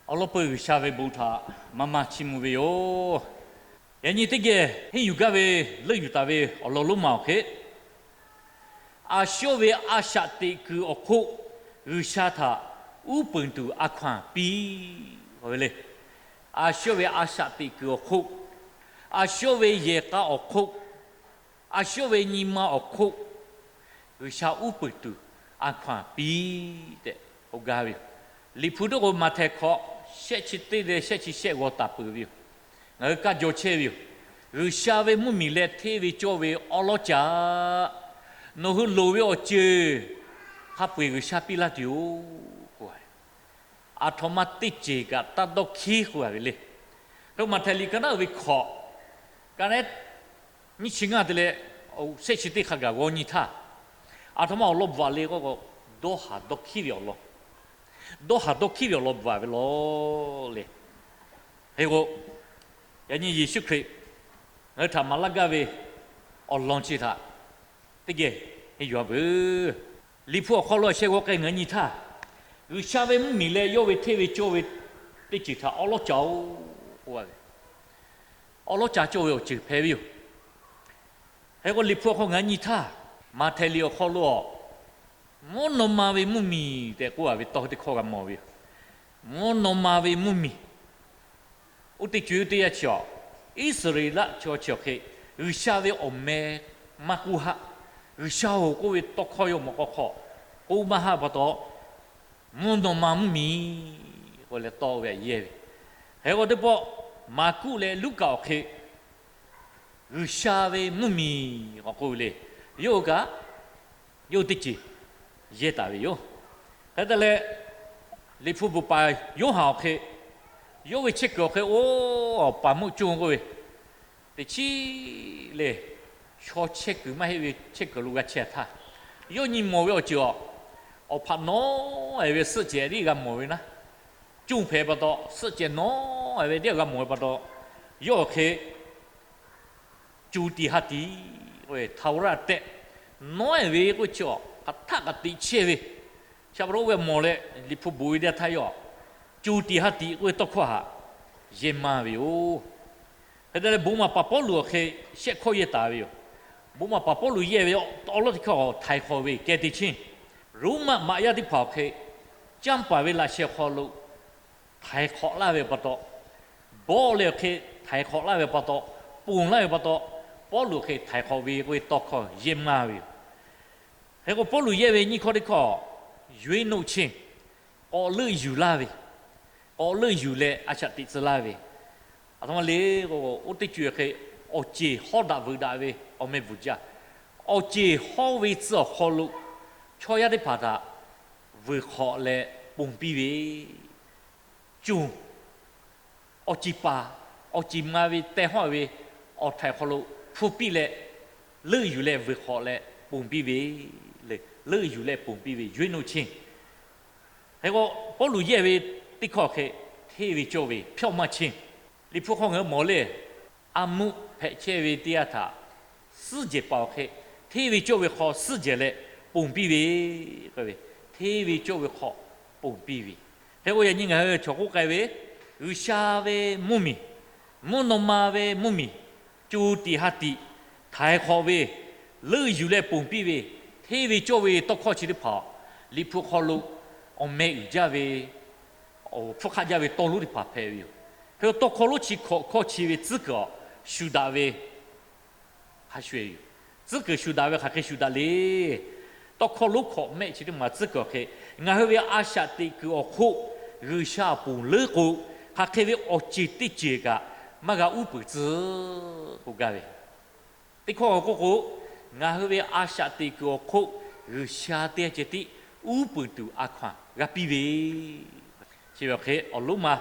Awˬ lawn peuˬ G'uiˬsha ve bon htaꞈ maˇ maˇ chiˇ mvuh ve yoˬ. Yaꞈ nyi teˇ geh henˇ yuˬ gaˇ ve, leuˆ yuˬ taˍ ve awˬ lawn lonˉ ma awˬ hk'e, a shawˉ ve a shaꞈ teꞈ kuiˬ awˬ hk'oˆ G'uiˬsha htaꞈ uˉ peunˍ tuˬ a hkaw-anˬ piˇ ve le. A shawˉ ve a shaꞈ teꞈ kuiˬ awˬ hk'oˆ, a shawˉ ve yehˬ k'a awˬ hk'oˆ, a shawˉ ve nyi ma awˬ hk'oˆ, G'uiˬsha uˉ peunˍ tuˬ a hkaw-anˬ piˇ tehꞈ k'oˆ gaˇ ve yoˬ. Liꞈ hpu teˇ k'o Maꞈhtehˍ hkawꞈ shehˆ chi teˇ leh shehˆ chi shehˆ g'aw taˍ peuˬ ve yoˬ. Ngaˬ hui kaˇ jaw chehˇ ve yoˬ. G'uiˬsha ve mvuhˇmiˬ leh hteˇ ve cawˇ ve awˉ lawˉ caꞈ, nawˬ hui loˍ ve awˬ ceuˬ hk'a peu-eˬ G'uiˬsha piˇ laˇ tuˬ yoˬ k'o, aˬ htoꞈ ma teˇ ceuˬ kaꞈ taˇ dawˇ hkiˉ k'oˆ a ve le. Hk'e Maꞈhtehˍ liꞈ ka naˉ uiˍ ve hkawꞈ, ka naˉ nyiˇ chi ngaˇ te leh shehˆ chi teˇ hk'a gaˬ g'aw nyi htaˇ, aˬ htoꞈ ma awˬ lawn bvuhꞈ le k'o, dawˇ haˍ dawˇ hkiˉ ve awˬ lawn, dawˇ haˍ dawˇ hkiˉ ve awˬ lawn bvuhꞈ ve law le. Hk'e k'o, yaꞈ nyi Yeˍsuˆ Hkriꞈ ngaˬ hui htaꞈ maˍ laˇ gaˇ ve awˬ lawn chi htaꞈ teˇ geh henˇ yuˬ-a veuˬ. Liꞈ hpu awˬ hk'aw lo a sheh g'aw k'ai ngaˬ hui nyi htaˇ, G'uiˬsha ve mvuhˇmiˬ leh yawˇ ve hteˇ ve cawˇ ve teˇ ceuˬ htaꞈ awˉ lawˉ caꞈ-oˬ k'oˆ a ve, awˉ lawˉ caꞈ cawˇ ve awˬ ceuˬ hpehꞈ ve yoˬ. Hk'e k'o Liꞈ hpu awˬ hk'aw ngaˬ hui nyi htaˇ, Maꞈhtehˍ liꞈ awˬ hk'aw lo a, mvuhˇ naw ma ve mvuhˇmiˬ tehꞈ k'oˆ a ve tawˇ teˇ hkawˇ g'a mawˬ ve yoˬ. Mvuhˇ naw ma ve mvuhˇmiˬ. Oˇ teˇ co-e teˇ yanˇ chi awˬ, Iˉsaˍreˍlaˆ chaw chi awˬ hk'e G'uiˬsha ve awˬ meh maˇ k'oˆ haˆ, G'uiˬsha-oˬ k'oˆ ve tawˇ hkawˇ yawˇ mawˬ k'aw hk'aw k'oˆ maˇ haˆ pa taw, mvuhˇ naw ma mvuhˇmiˬ k'oˆ leh tawˇ ve aꞈ yehˇ ve. Hk'e k'o teˇ pawˆ Maˍkuˆ leh Luˉkaꞈ awˬ hk'e G'uiˬsha ve mvuhˇmiˬ k'awꞈ k'oˆ ve le. Yawˇ hui kaꞈ yawˇ hui teˇ ceuˬ yehˇ taˍ ve yoˬ. Hk'e te leh, Liꞈ hpu bvuhꞈ paˍ Yoˇhanˬ awˬ hk'e, yawˇ ve chehˇ kuiˬ awˬ hk'e oˇ awˬ paˍ meuˆ coˇ k'oˆ ve, teꞈ chiˉ le, chaw chehˇ kuiˬ maˇ heˆ ve chehˇ kuiˬ lo g'a chehˇ htaˇ, yawˇ nyi mawˬ ve awˬ ceuˬ awˬ, awˬ hpaꞈ nawˉ-e ve suhˆ cehˬ tiˉ g'a mawˬ ve naˉ, coˇ hpehꞈ pa taw suhˆ cehˬ nawˉ-e ve tiˉ g'a mawˬ ve pa taw, yawˇ awˬ hk'e co tiꞈ ha tiꞈ k'oˆ ve htaˍ-oˍraˆ tehꞈ nawˉ-e ve k'oˆ chi awˬ hk'aˬ htaˆ k'a tiꞈ chehˇ ve, chi pa taw oˇ ve mawˬ leh Liꞈ hpu bvuhꞈ ve teˇ yanˇ htaˇ yawˇ co tiꞈ ha tiꞈ k'oˆ ve tawˇ hkawˇ htaꞈ yehˇ maˇ ve yoˬ. Hk'e te leh bon maˍ paˍ Pawˇluꞈ awˬ hk'e shehˆ hkawˇ yehˇ taˍ ve yoˬ. Bon maˍ paˍ Pawˇluꞈ yehˇ ve awˉ lawˉ teˇ hkawˇ htaiˍ hk'awꞈ ve kehˬ teꞈ chiˇ, Roˉmaꞈ maꞈ yaˇ teˇ hpaˍ awˬ hk'e canˇ paˍ ve laꞈ sheh awˬ hk'aw lo htaiˍ hk'awꞈ laˇ ve pa taw, bawˆ leh awˬ hk'e htaiˍ hk'awꞈ laˇ ve pa taw, ponˬ laˇ ve pa taw, Pawˇluꞈ awˬ hk'e htaiˍ hk'awꞈ ve k'oˆ ve tawˇ hkawˇ yehˇ maˇ ve yoˬ. Hk'e k'o Pawˇluꞈ yehˇ ve nyiˇ hkawˇ teˇ hkawˇ, yuˇ-eˉ noˆ chi, k'awꞈ leuˆ yuˬ laˇ ve, k'awꞈ leuˆ yuˬ leh a shaꞈ teꞈ tcuh laˇ ve, aˬ htoꞈ ma le k'o, oˇ teˇ co-e hk'e awˬ ceˬ hawˉ daꞈ vuiˬ daꞈ ve awˬ meh bvuhˬ jaˇ. Awˬ ceˬ hawˉ ve tcuh awˬ hk'aw lo chaw yaˇ teˇ hpaˍ htaꞈ vuiˬ hk'awꞈ leh ponˬ piˇ ve, coˬ awˬ ceˬ paˍ, awˬ ceˬ ma ve teh hawˉ ve awˬ htaiˍ hk'aw lo hpu piˇ leh, leuˆ yuˬ leh vuiˬ hk'awꞈ leh ponˬ piˇ ve, leuˆ yuˬ leh ponˬ piˇ ve yuˇ-eˉ noˆ chi. Hk'e k'o Pawˇluꞈ yehˇ ve teˇ hkawˇ hk'e hteˇ ve cawˇ ve hpyawˇ maˇ chi. Liꞈ hpu hk'aw ngaˬ hui mawˬ le, a muˆ hpehꞈ chehˇ ve teˇ yanˇ htaꞈ suhˉ jehˬ paˍ awˬ hk'e hteˇ ve cawˇ ve hk'aw suhˉ jehˬ leh ponˬ piˇ ve, hteˇ ve cawˇ ve hk'aw ponˬ piˇ ve. Hk'e k'o yaꞈ nyi ngaˬ hui chaw k'oˆ k'ai ve, G'uiˬsha ve mvuhˇmiˬ, mvuhˇ naw ma ve mvuhˇmiˬ, co tiꞈ ha tiꞈ htaiˍ hk'awꞈ ve, leuˆ yuˬ leh ponˬ piˇ ve, hteˇ ve cawˇ ve tawˇ hkawˇ chi teˇ hpaˍ Liꞈ hpu hk'aw lo awˬ meh uiˍ jaˇ ve, awˬ hpfuhˇ hk'aˆ jaˇ ve tawˇ lonˉ teˇ hpaˍ hpehꞈ ve yoˬ. Hk'e tawˇ hkawˇ lonˉ chi hkawꞈ hkawˇ chi ve tcuhˉ kuiˬ shuˍ daꞈ ve hk'a shuˍ shuˍ daꞈ ve hk'aˬ hk'e shuˍ daꞈ le. Tawˇ hkawˇ lonˉ hkawꞈ mehˆ chi teˇ maˬ tcuhˉ kuiˬ awˬ hk'e, ngaˬ hui ve a shaꞈ teꞈ kuiˬ awˬ hk'oˆ G'uiˬsha awˬ ponˬ leuˉ k'o, hk'aˬ hk'e ve awˬ ceˬ teˇ ceuˬ kaꞈ maˇ g'a uˉ peunˍ tcuh k'oˆ gaˇ ve. Teˇ hkawˇ k'oˆ k'o, ngaˬ hui ve a shaꞈ teꞈ kuiˬ awˬ hk'oˆ G'uiˬsha teˇ g'aˇ ceh tiˉ uˉ peunˍ tuˬ a hkaw-anˬ g'a piˇ ve, chi ve awˬ hk'e awˬ lonˉ ma,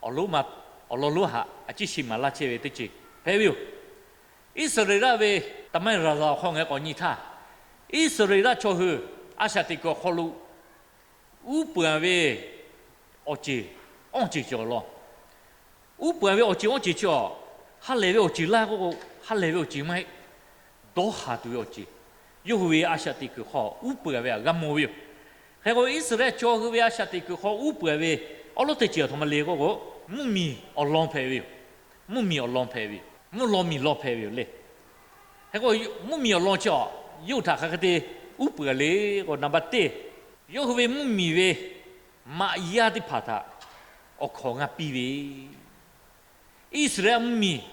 awˬ lonˉ ma, awˬ lawn lonˉ haꞈ a ciˉ shi maˍ laˇ chehˇ ve teˇ ceuˬ hpehꞈ ve yoˬ. Iˉsaˍreˍlaˆ ve သမိုင်းစာစောင် awˬ hk'aw ngaˬ hui k'awꞈ nyi htaˇ, Iˉsaˍreˍlaˆ chaw hui a shaꞈ teꞈ kuiˬ awˬ hk'aw lo uˉ peunˍ ve awˬ ceˬ awˇ ceˬ cawˬ law. Uˉ peunˍ ve awˬ ceˬ awˇ ceˬ chi awˬ, ha lehˬ ve awˬ ceˬ laˇ k'oˆ k'o, ha lehˬ ve awˬ ceˬ maˇ heˆ. Dawˇ haˍ tuˬ ve awˬ ceˬ, yawˇ hui ve a shaꞈ teꞈ kuiˬ hk'aw uˉ peunˍ ve htaꞈ g'a mawˬ ve yoˬ. Hk'e k'o Iˉsaˍreˍlaˆ chaw hui ve a shaꞈ teꞈ kuiˬ hk'aw uˉ peunˍ ve Awˉ lawˉ teˇ ceuˬ aˬ htoꞈ ma le k'oˆ k'o, mvuhˇmiˬ awˬ lawn hpehꞈ ve yoˬ. Mvuhˇmiˬ awˬ lawn hpehꞈ ve yoˬ. Mvuhˇ lawn miˬ lawn hpehꞈ ve yoˬ le. Hk'e k'o, mvuhˇmiˬ awˬ lawn chi a, yawˇ hui htaꞈ hk'aˬ hk'e te uˉ peunˍ le k'o, naˍ baˬ teˇ, yawˇ hui ve mvuhˇmiˬ ve maꞈ yaˇ teˇ hpaˍ htaꞈ awˬ hkawnˍ g'a piˇ ve, Iˉsaˍreˍlaˆ mvuhˇmiˬ,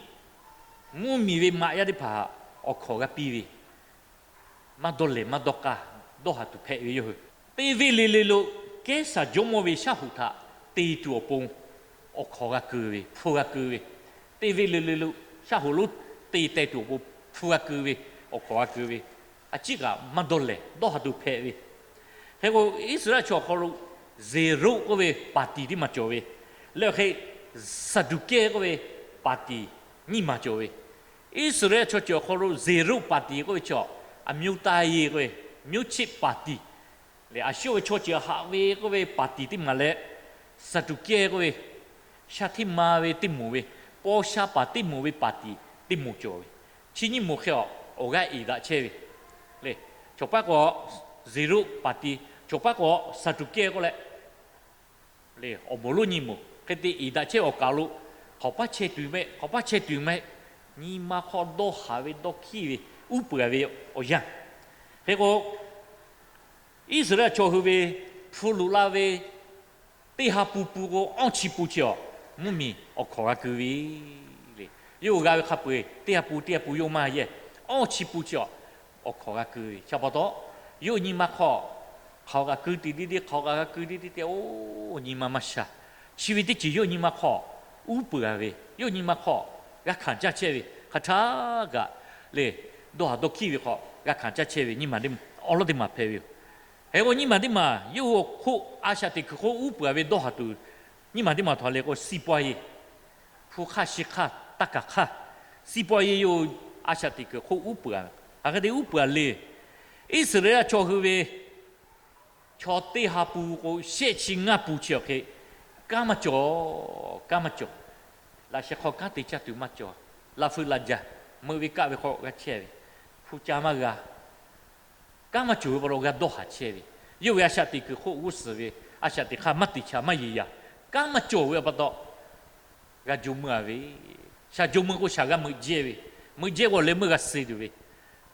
mvuhˇmiˬ ve maꞈ yaˇ teˇ hpaˍ htaꞈ awˬ hkawnˍ g'a piˇ ve, maˇ dawˇ lehˬ maˇ dawˇ k'aˇ, dawˇ haˍ tuˬ hpehꞈ ve yawˇ hui. Teˇ venˇ le le lo kehˉsaˍ jawˇmawˇ ve shaˉ hoꞈ htaꞈ te tuˬ awˬ pon awˬ hkawnˍ g'a keu ve, hpu g'a keu ve, teˇ venˇ le le lo shaˉ hoꞈ lonˉ te teh tuˬ awˬ pon hpu g'a keu ve, awˬ hkawnˍ g'a keu ve, a ciˉ kaꞈ maˇ dawˇ lehˬ dawˇ haˍ tuˬ hpehꞈ ve. Hk'e k'o, Iˉsaˍreˍlaˆ chaw awˬ hk'aw lo Zeˍroˆ k'oˆ ve paˍtiˍ teˇ maˬ cawˬ ve, leh awˬ hk'e Saˍduˍkehˇ k'oˆ ve paˍtiˍ nyiˇ maˬ cawˬ ve. Iˉsaˍreˍlaˆ chaw ceuˬ awˬ hk'aw lo Zeˍroˆ paˍtiˍ k'oˆ ve chi a, အမျိုးသားရေး k'oˆ ve, မျိုးချစ်ပါတီ leh, a shu ve chaw ceuˬ haꞈ ve k'oˆ ve paˍtiˍ teˇ maˬ leh, Saˍduˍkehˇ k'oˆ ve, sha hteˇ ma ve teˇ moˍ ve, paw sha paˍ teˇ moˍ ve paˍtiˍ teˇ moˍ cawˬ ve. Chi nyiˇ moˍ hk'e a, awˬ g'aˇ eˍ daꞈ chehˇ ve le. Cawˬ paˉ k'o, Zeˍroˆ paˍtiˍ, cawˬ paˉ k'o, Saˍduˍkehˇ k'oˆ leh, le, awˬ moˍ lonˉ nyiˇ moˍ hk'e te eˍ daꞈ chehˇ ve awˬ kaˍ lo, hk'awꞈ paˉ chehˇ tuˬ mehˆ, hk'awꞈ paˉ chehˇ tuˬ mehˆ, nyi ma hk'aw dawˇ haˍ ve dawˇ hkiˇ ve, uˉ peunˍ ve awˬ yanˇ. Hk'e k'o, Iˉsaˍreˍlaˆ chaw hui ve hpu loꞈ la ve teˇ ha pun pun k'o, awˇ chi pun chi a, mvuhˇmiˬ awˬ hkawnˍ g'a keu ve le. Yawˇ hui g'a ve hk'a peu-eˬ teˇ ha pun teˇ ha pun yawˇ maˇ yehˇ, awˇ chi pun chi a, awˬ hkawnˍ g'a keu ve. Chi pa taw, yawˇ hui nyi ma hk'aw hk'aˬ g'a keu tiꞈ deˇ deˇ, hk'aˬ g'a keu deˇ deˇ te, oˇ nyi ma maˇ sha. Chi ve teˇ ceuˬ yawˇ hui nyi ma hk'aw uˉ peunˍ ve, yawˇ hui nyi ma hk'aw g'a hkanˍ caˇ chehˇ ve, hk'aˬ htaˇ kaꞈ le, dawˇ haˍ dawˇ hkiˇ ve hk'aw g'a hkanˍ caˇ chehˇ ve nyiˇ maˬ teˇ, awˉ lawˉ teˇ maˬ hpehꞈ ve yoˬ. Hk'e k'o, nyiˇ maˬ teˇ maˬ yawˇ hui awˬ hk'oˆ a shaꞈ teꞈ kuiˬ hk'oˆ uˉ peunˍ ve dawˇ haˍ tuˬ, nyiˇ maˬ teˇ maˬ htaꞈ le k'o, စီးပွားရေး, hpu hk'aˇ shi hk'aˇ taˇ kaˬ hk'aˇ, စီးပွားရေး yawˇ hui a shaꞈ teꞈ kuiˬ hk'oˆ uˉ peunˍ ve. Hk'aˬ hk'e te uˉ peunˍ le. Iˉsaˍreˍlaˆ chaw hui ve chaw teˇ ha pun k'o, shehˆ chi ngaˇ pun chi awˬ hk'e kanˉ maˇ cawˬ, kanˉ maˇ cawˬ. Laꞈ sheh hk'aw kanˉ te caˇ tuˬ maˇ cawˬ. Laꞈ feu laꞈ jaˇ, meuꞈ ve kaˆ ve hk'aw g'a chehˇ ve, hpu ca maˇ g'a. Kanˉ maˇ cawˬ ve pa taw g'a dawˇ haˍ chehˇ ve, yawˇ ve a shaꞈ teꞈ kuiˬ hk'oˆ g'uˇ suhˍ ve a shaꞈ teꞈ hk'aˇ maˇ teꞈ chaꞈ maˇ yeˬ yaꞈ, kanˉ maˇ cawˬ ve pa taw g'a jo meuˇ a ve, shaˍ jo meuˇ k'o shaˍ g'a meuꞈ jehˇ ve, meuꞈ jehˇ k'o leh meuˇ g'a suh tuˬ ve,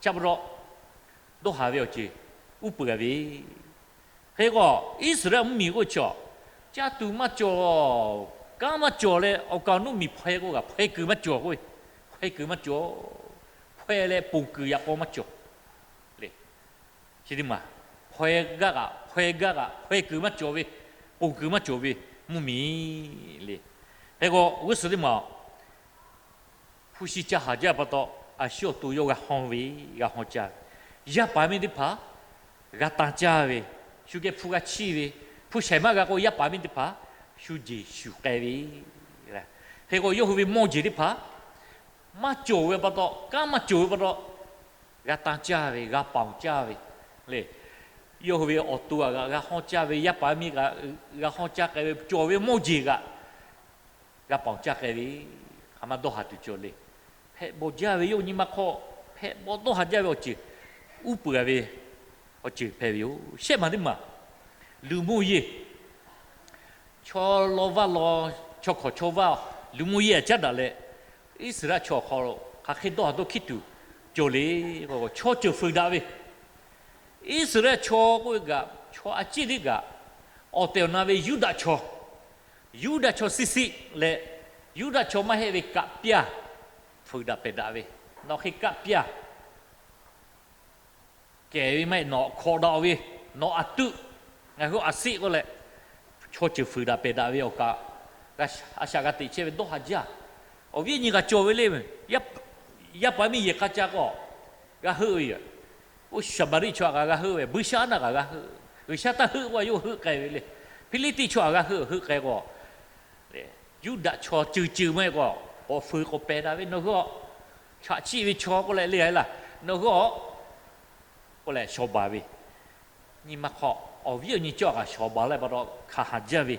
chi pa taw dawˇ haˍ ve awˬ ceuˬ uˉ peunˍ a ve. Hk'e k'o, Iˉsaˍreˍlaˆ mvuhˇmiˬ k'oˆ chi a, caˇ tuˬ maˇ cawˬ, kanˉ maˇ cawˬ leh awˬ kaˍ awˬ nuˇ miˬ hpaw k'o g'a hpaw kuiˬ maˇ cawˬ k'o, hpaw kuiˬ maˇ cawˬ, hpaw leh ponˬ kuiˬ yaꞈ k'aw maˇ cawˬ le. Chi teˇ maˬ hpaw gaˇ kaꞈ hpaw gaˇ kaꞈ hpaw kuiˬ maˇ cawˬ ve, ponˬ kuiˬ maˇ cawˬ ve mvuhˇmiˬ le. Hk'e k'o, g'uˇ suhˍ teˇ maˬ hpu shi ca haˍ jaˇ pa taw, a shu awˬ to yawˇ g'a haw ve, g'a haw caˇ ve, yaˇ paˍ miˇ teˇ hpaˍ g'a tan caˇ ve, shu geh hpu g'a chiˇ ve, hpu shaiˍ maˇ g'a k'o yaˇ paˍ miˇ teˇ hpaˍ shu jeˬ shuˍ k'ai ve. Hk'e k'o, yawˇ hui ve mawˇ jeˬ teˇ hpaˍ maˇ cawˬ ve pa taw, kanˉ maˇ cawˬ ve pa taw, g'a tan caˇ ve, g'a paoˬ caˇ ve le. Yawˇ hui ve awˬ to a g'a haw caˇ ve, yaˇ paˍ miˇ g'a haw caˇ k'ai ve, cawˬ ve mawˇ jeˬ kaꞈ g'a paoˬ caˇ k'ai ve, hk'aˬ ma dawˇ haˍ tuˬ cawˬ le. Hpehꞈ bawˬ jaˇ ve yawˇ nyi ma hk'aw, hpehꞈ bawˬ dawˇ haˍ jaˇ ve awˬ ceuˬ uˉ peunˍ a ve, awˬ ceuˬ hpehꞈ ve yoˬ. Shehˆ maˬ teˇ maˬ, luˬ moˇ yeˇ, chaw law vaˇ law, chaw hkawꞈ chaw vaˇ, luˬ moˇ yeˇ a caˉ daꞈ leh, Iˉsaˍreˍlaˆ chaw awˬ hk'aw lo hk'aˬ hk'e dawˇ haˍ dawˇ hkiˇ tuˬ cawˬ le. Chaw ceuˬ fuiˍ daꞈ ve, Iˉsaˍreˍlaˆ chaw k'oˆ ve kaꞈ, chaw a ciˉ teˇ kaꞈ, awˬ tehˬ awˬ na ve Yuˇdaꞈ chaw, Yuˇdaꞈ chaw siˉ siˉ leh, Yuˇdaꞈ chaw maˇ heˆ ve kaˆ pyaˇ fuiˍ daꞈ pehˬ daꞈ ve, nawˬ hk'e kaˆ pyaˇ kehˬ ve maˇ heˆ, nawˬ hkawꞈ daꞈ ve, nawˬ a tuˆ, ngaˬ hui a siˆ k'oˆ leh, chaw ceuˬ fuiˍ daꞈ pehˬ daꞈ ve awˬ kaꞈ, a shaꞈ g'a teꞈ chehˇ ve dawˇ haˍ jaˇ. Awˬ viˉ awˬ nyi kaꞈ cawˬ ve le, yaˇ paˍ miˇ yehˬ hk'a ca k'o g'a heuˆ ve yoˬ. Oˇ Saˍmaˍriˆ chaw htaꞈ kaꞈ g'a heuˆ ve, Buiˇshaˆaˉnaˆ kaꞈ g'a heuˆ, G'uiˬsha taˇ heuˆ k'o yawˇ heuˆ k'ai ve le. Hpiˇliˇtiˆ chaw htaꞈ g'a heuˆ, heuˆ k'ai k'o, Yuˇdaꞈ chaw ceuˬ ceuˬ maˇ heˆ k'o, k'awꞈ fuiˍ k'awꞈ pehˬ daꞈ ve, nawˬ hui a chaꞈ chiˆ ve chaw k'oˆ leh le a laˇ, nawˬ hui a k'oˆ leh shawˍ baˬ ve, nyi ma hk'aw awˬ viˉ awˬ nyi cawˇ kaꞈ shawˍ baˬ leh pa taw hkanˍ haˍ jaˇ ve,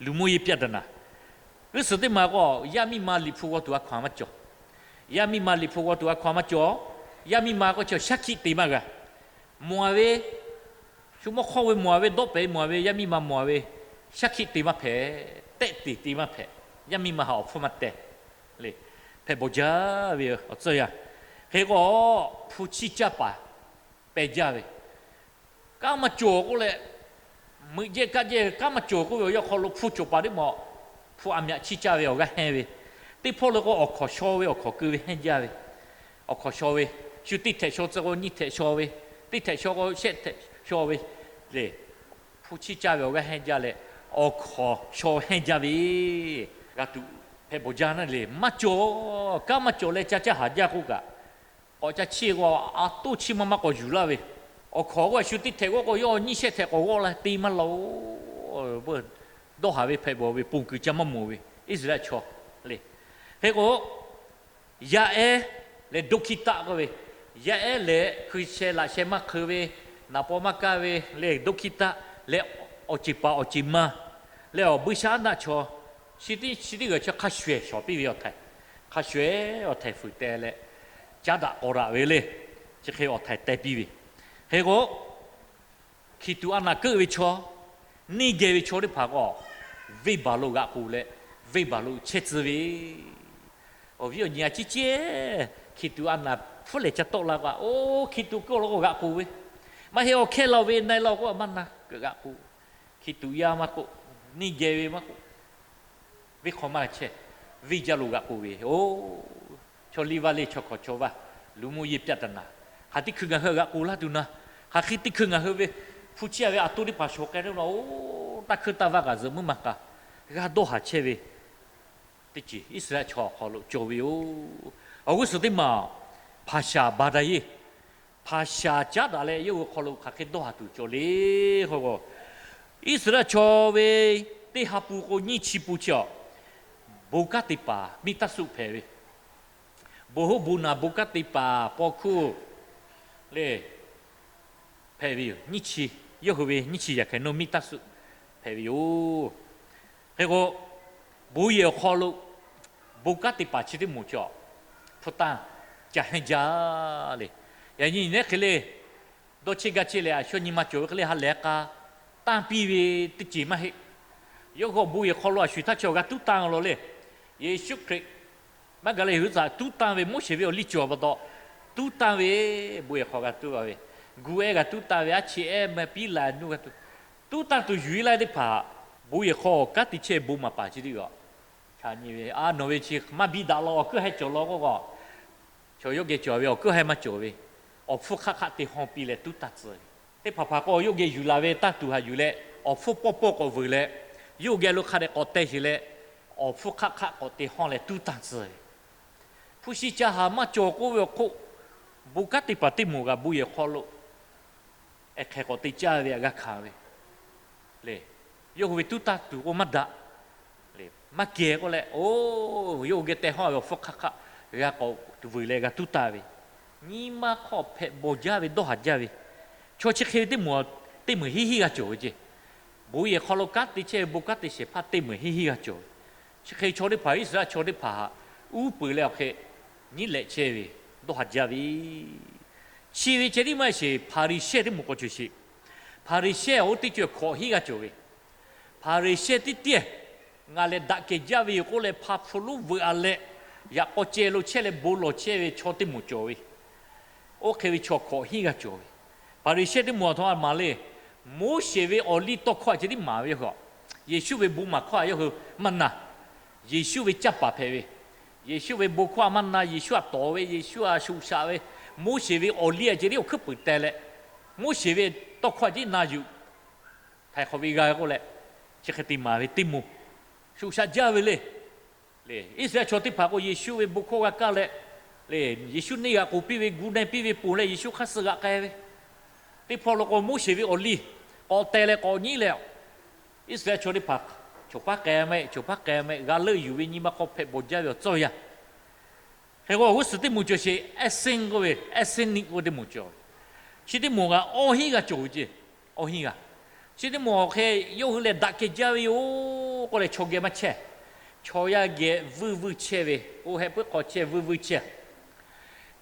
luˬ moˇ yeˇ pyaˇ daꞈ naˍ. G'uˇ suhˍ teˇ maˬ k'o, yaˇ miˇ ma Liꞈ hpu g'aw tuˬ a hkaw-anˬ maˇ cawˬ. Yaˇ miˇ ma Liꞈ hpu g'aw tuˬ a hkaw-anˬ maˇ cawˬ. Yaˇ miˇ ma k'o chi shaˉ hkiˆ te maˇ g'a. Mawˬ a ve, shu mawˇ hk'awˇ ve mawˬ a ve, dawˆ pehˍ ve mawˬ a ve, yaˇ miˇ ma mawˬ a ve, shaˉ hkiˆ te maˇ hpehꞈ, tehˆ te te maˇ hpehꞈ, yaˇ miˇ ma htaꞈ awˬ hpfuhˇ maˇ teh le. Hpehꞈ bawˬ jaˇ ve awˬ tcuhˇ yaˇ. Hk'e k'o, hpu chiˇ caˇ paˍ peh jaˇ ve, kanˉ maˇ cawˬ k'oˆ leh, meuꞈ jehˇ kaˆ jehˇ kanˉ maˇ cawˬ k'oˆ ve awˬ yanˇ hk'aw lo hpu cawˬ paˍ teˇ maˬ hpu aˬ myaꞈ chiˇ caˇ ve awˬ g'aˇ hehnˇ ve, teˇ hpawˇ lo k'o awˬ hkawnˍ shaw ve awˬ hkawnˍ keu ve hehnˇ jaˇ ve, awˬ hkawnˍ shaw ve, shu teˇ htehꞈ shaw tcuh k'o nyiˇ htehꞈ shaw ve, teˇ htehꞈ shaw k'o shehˆ htehꞈ shaw ve le. Hpu chiˇ caˇ ve awˬ g'aˇ hehnˇ jaˇ leh, awˬ hkawnˍ shaw hehnˇ jaˇ ve, g'a tuˬ hpehꞈ bawˬ jaˇ naˆ le. Maˇ cawˬ, kanˉ maˇ cawˬ leh ca caˇ haˍ jaˇ k'oˆ kaꞈ, k'awꞈ ca chiˇ k'o, a toˇ chiˇ maˇ maˇ k'awꞈ yuˬ laˇ ve, awˬ hkawnˍ k'o a shu teˇ htehꞈ g'awˇ k'o yawˇ nyiˇ shehˆ htehꞈ k'awꞈ g'awˇ la te maˇ la-o. Dawˇ haˍ ve hpehꞈ bawˬ ve ponˬ kuiˬ ca maˇ mawˬ ve Iˉsaˍreˍlaˆ chaw le. Hk'e k'o, yaˇ ehˉ leh doˇ hkiˇ taˆ k'oˆ ve, yaˇ ehˉ leh hkui sheh laꞈ sheh maˇ hk'eu ve, naˍ paw maˇ kaˇ ve leh doˇ hkiˇ taˆ leh, awˬ ceˬ paˍ awˬ ceˬ ma leh awˬ buiˇshaˆaˉnaˆ chaw, chi tiˉ chi tiˉ g'aˬ chaw hk'a shuˍ ehˍ shawˍ piˇ ve awˬ htaiˍ, hk'a shuˍ ehˍ awˬ htaiˍ fuiˍ teh leh, caˉ daꞈ k'awꞈ daꞈ ve le. Chi hk'e awˬ htaiˍ teh piˇ ve. Hk'e k'o, hkiˬ tuꞈ a naˍ keuˆ ve chaw, neˇ geh ve chaw teˇ hpaˍ k'o, venˇbaˬ lo g'aꞈ k'oˬ leh, venˇbaˬ lo chehˇ tcuh ve. Awˬ viˉ awˬ nyi a ciˉ cehˇ, hkiˬ tuꞈ a naˍ hpfuhˇ lehˍ ca tawˆ la k'o, oˇ hkiˬ tuꞈ keuˆ law k'o g'aꞈ k'oˬ ve, maˇ heˆ awˬ hkehˇ la ve na-e law k'o a maˇ na keuꞈ g'aꞈ k'oˬ. Hkiˬ tuꞈ yaˇ maˇ k'oˆ, neˇ geh ve maˇ k'oˆ, venˇ hk'aw maˇ chehˇ, venˇ jaˇ lo g'aꞈ k'oˬ ve. Oˇ, chaw liˇ vaˇ le, chaw hkawnˍ chaw vaˇ, လူမှုရေးပြဿနာ, hk'aˬ teˇ hkui ngaˬ hui g'aꞈ k'oˬ laˇ tuˬ na, hk'aˬ hk'e teˇ hkui ngaˬ hui ve hpu chiˇ a ve a toˇ teˇ hpaˍ shawˍ k'ai ve la-o, taˇ hkui taˇ vaˇ kaꞈ zuhꞈ muiˉ ma k'a g'a dawˇ haˍ chehˇ ve teˇ ceuˬ Iˉsaˍreˍlaˆ chaw awˬ hk'aw lo cawˬ ve yoˬ. Awˬ g'uˇ suhˍ teˇ maˬ, hpaˍ shaˍ baˬ daꞈ yeˇ, hpaˍ shaˍ caˉ daꞈ leh yawˇ hui hk'aw lo hk'aˬ hk'e dawˇ haˍ tuˬ cawˬ le k'o, Iˉsaˍreˍlaˆ chaw ve teˇ ha pun k'o nyiˇ chi pun chi awˬ, bon kanˉ te paˍ miˇ taˇ suˆ hpehꞈ ve, bon hoˉ bon naˬ bon kanˉ te paˍ paw hkuˇ le hpehꞈ ve yoˬ. Nyiˇ chi, yawˇ hui ve nyiˇ chi yaꞈ hk'aˬ nawˇ miˇ taˇ suˆ hpehꞈ ve yoˬ. Hk'e k'o, bon yehˬ awˬ hk'aw lo bon kanˉ te paˍ chi teˇ moˍ chi awˬ, hpu tanˇ ca hehnˇ jaˇ le. Yaꞈ nyi nyi nehˉ hk'e le, dawˇ cheˇ gaˇ cheˇ leh a shaw nyi ma cawˬ ve hk'e le ha lehˬ k'a tanˇ piˇ ve teˇ ceuˬ maˇ heˆ. Yawˇ hui awˬ bon yehˬ hk'aw lo a shuˍ htaˇ chi awˬ g'a tuˉ tanˇ law le. Yeˍsuˆ Hkriꞈ maˇ gaˬ leh hui htaꞈ tuˉ tanˇ ve Moˉseˍ ve awˬ liˇ cawˬ pa taw, tuˉ tanˇ ve, bon yehˬ hk'aw g'a tuˉ a ve, gu ehˉ g'a tuˉ tanˇ ve, aˉ cheꞈ ehˉ meh piˉ la nuˇ g'a tuˉ, tuˉ tanˇ tuˬ yuˬ e laˇ teˇ hpaˍ, bon yehˬ hk'aw kanˉ te chehˇ ve bon maˍ paˍ chi teˇ g'aˇ, cha nyi ve a nawˬ ve chi maˇ biˇ daꞈ law awˬ hkuiˉ haiˬ cawˬ law k'oˆ k'o, chaw yawˇ geh cawˬ ve awˬ hkuiˉ haiˬ maˇ cawˬ ve, awˬ hpfuhˇ hk'aˆ hk'aˆ te hawˇ piˇ leh tuˉ tanˇ tcuh ve. Teˇ hpaˍ hpaˍ k'o yawˇ geh yuˬ laˬ ve tanˇ tuˬ haꞈ yuˬ leh, awˬ hpfuhˇ pawˆ pawˆ k'awꞈ veuˬ leh, yawˇ geh lo hk'a dehꞈ k'awꞈ teh sheˍ leh, awˬ hpfuhˇ hk'aˆ hk'aˆ k'awꞈ te hawˇ leh tuˉ tanˇ tcuh ve. Hpu shi ca haˍ maˇ cawˬ k'oˆ ve awˬ hk'oˆ, bon kanˉ teˇ paˍ teˇ moˍ g'a bon yehˬ hk'aw lo ehˬ hk'ehꞈ k'awꞈ te caˇ ve aꞈ g'a hkanˍ ve le. Yawˇ hui ve tuˉ tanˇ tuˬ k'o maˇ daꞈ. Maˇ kehˬ k'oˆ leh, oˇ, yawˇ hui geh teh hawˇ ve awˬ hpfuhˇ hk'aˆ hk'aˆ g'a k'awꞈ veuˬ leh g'a tuˉ tanˇ ve, nyi ma hk'aw hpehꞈ bawˬ jaˇ ve dawˇ haˍ jaˇ ve, chaw chi hk'e ve teˇ moˍ, teˇ meunˍ hiˉ hiˉ g'a cawˬ ve ceˇ. Bon yehˬ hk'aw lo kanˉ te chehˇ ve bon kanˉ te shehˍ hpaˇ teˇ meunˍ hiˉ hiˉ g'a cawˬ ve, chi hk'e chaw teˇ hpaˍ Iˉsaˍreˍlaˆ chaw teˇ hpaˍ htaꞈ uˉ peunˍ leh awˬ hk'e nyiˉ lehꞈ chehˇ ve, dawˇ haˍ jaˇ ve, chi ve ceh tiˉ maˇ sheˍ. Hpaˍriˍsehˇ teˇ moˍ k'awꞈ cawˬ sheˍ. Hpaˍriˍsehˇ oˇ teˇ ceuˬ hkawꞈ hiˉ g'a cawˬ ve, Hpaˍriˍsehˇ teˇ tiˉ ngaˬ lehˬ daꞈ kehˬ jaˇ ve yoˬ k'oˆ leh hpa hpu lonˉ veuꞈ a leh, yaꞈ k'aw ceh lo chehˇ leh bon lawˬ chehˇ ve chaw teˇ moˍ cawˬ ve, oˇ hk'e ve chaw hkawꞈ hiˉ g'a cawˬ ve. Hpaˍriˍsehˇ teˇ moˍ a htoꞈ ma maˍ le. Moˉseˍ ve awˬ liˇ tawˇ hkawˇ a ceh tiˉ maˍ ve hk'aw, Yeˍsuˆ ve bon maˍ hkawˇ a yawˇ hui maˇ na. Yeˍsuˆ ve canˇ paˍ hpehꞈ ve, Yeˍsuˆ ve bon hkawˇ a maˇ na. Yeˍsuˆ a tawˍ ve, Yeˍsuˆ a shuˍ shaꞈ ve, Moˉseˍ ve awˬ liˇ a ceh tiˉ awˬ hkuiˉ peunˍ teh leh, Moˉseˍ ve tawˇ hkawˇ a ceh tiˉ na yuˬ htaiˍ hk'awꞈ ve g'a k'oˆ leh, chi hk'e te maˍ ve teˇ moˍ shuˍ shaꞈ jaˇ ve le. Iˉsaˍreˍlaˆ chaw teˇ hpaˍ k'o Yeˍsuˆ ve bon hkawˇ g'a kaˇ leh, Yeˍsuˆ neˇ g'aꞈ k'oˍ piˇ ve, gu na piˇ ve ponˬ leh Yeˍsuˆ hk'aˇ suh g'aꞈ k'ai ve, teˇ hpawˇ lo k'o Moˉseˍ ve awˬ liˇ k'awꞈ teh leh k'awꞈ nyi leh, Iˉsaˍreˍlaˆ chaw teˇ hpaˍ chawˬ paˉ k'ai mehˆ, chawˬ paˉ k'ai mehˆ, g'a leuˆ yuˬ ve nyi ma hk'aw hpehꞈ bawˬ jaˇ ve awˬ tcuhˇ yaˇ. Hk'e k'o awˬ g'uˇ suhˍ teˇ moˍ cawˬ sheˍ, ethnic k'oˆ ve, ethnic k'oˆ ve teˇ moˍ cawˬ ve. Chi teˇ moˍ kaꞈ awˇ hinˉ g'a cawˬ ve ceˇ. Awˇ hinˉ g'a. Chi teˇ moˍ awˬ hk'e yawˇ hui lehˬ daꞈ kehˬ jaˇ ve yoˬ k'oˆ leh chaw geh maˇ chehˇ. Chaw yaˇ geh vuiˇ vuiˇ chehˇ ve, oˇ heh puiˉ hk'aw chehˇ vuiˇ vuiˇ chehˇ.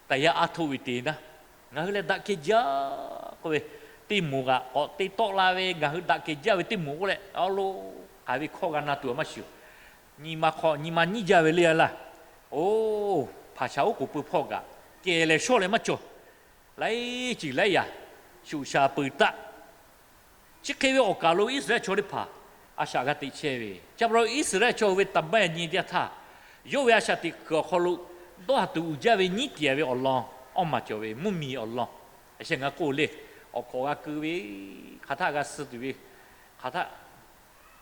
Taˍ yaˇ aˉ htoˆ ve te naˇ, ngaˬ hui lehˬ daꞈ kehˬ jaˇ k'oˆ ve, teˇ moˍ kaꞈ k'awꞈ te tawˆ la ve, ngaˬ hui daꞈ kehˬ jaˇ ve teˇ moˍ k'oˆ leh, a lo, hk'aˬ ve hkawˇ g'a na tuˬ a maˇ shiˍ. Nyi ma hk'aw nyi ma nyiˇ jaˇ ve le a laˇ. Oˇ, hpaˍ shaˍ oˉ k'oˍ pui hpawˇ kaꞈ kehˬ leh shawˇ leh maˇ cawˬ. Laiˉ ceuˬ laiˉ yaꞈ shuˍ shaˍ peuˬ taˆ. Chi hk'e ve awˬ kaˬ lo Iˉsaˍreˍlaˆ chaw teˇ hpaˍ a shaꞈ g'a teꞈ chehˇ ve, chi pa taw Iˉsaˍreˍlaˆ chaw hui ve taˍ baˇ nyi teˇ yanˇ htaˇ, yawˇ ve a shaꞈ teꞈ kuiˬ awˬ hk'aw lo dawˇ haˍ tuˬ uiˍ jaˇ ve nyiˉ tiˍ ve awˬ lawn awˇ maˬ cawˬ ve mvuhˇmiˬ awˬ lawn, a sheh ngaˬ k'oˆ le, awˬ hkawꞈ g'a keu ve, hk'aˬ htaˆ g'a suh tuˬ ve, hk'aˬ htaˆ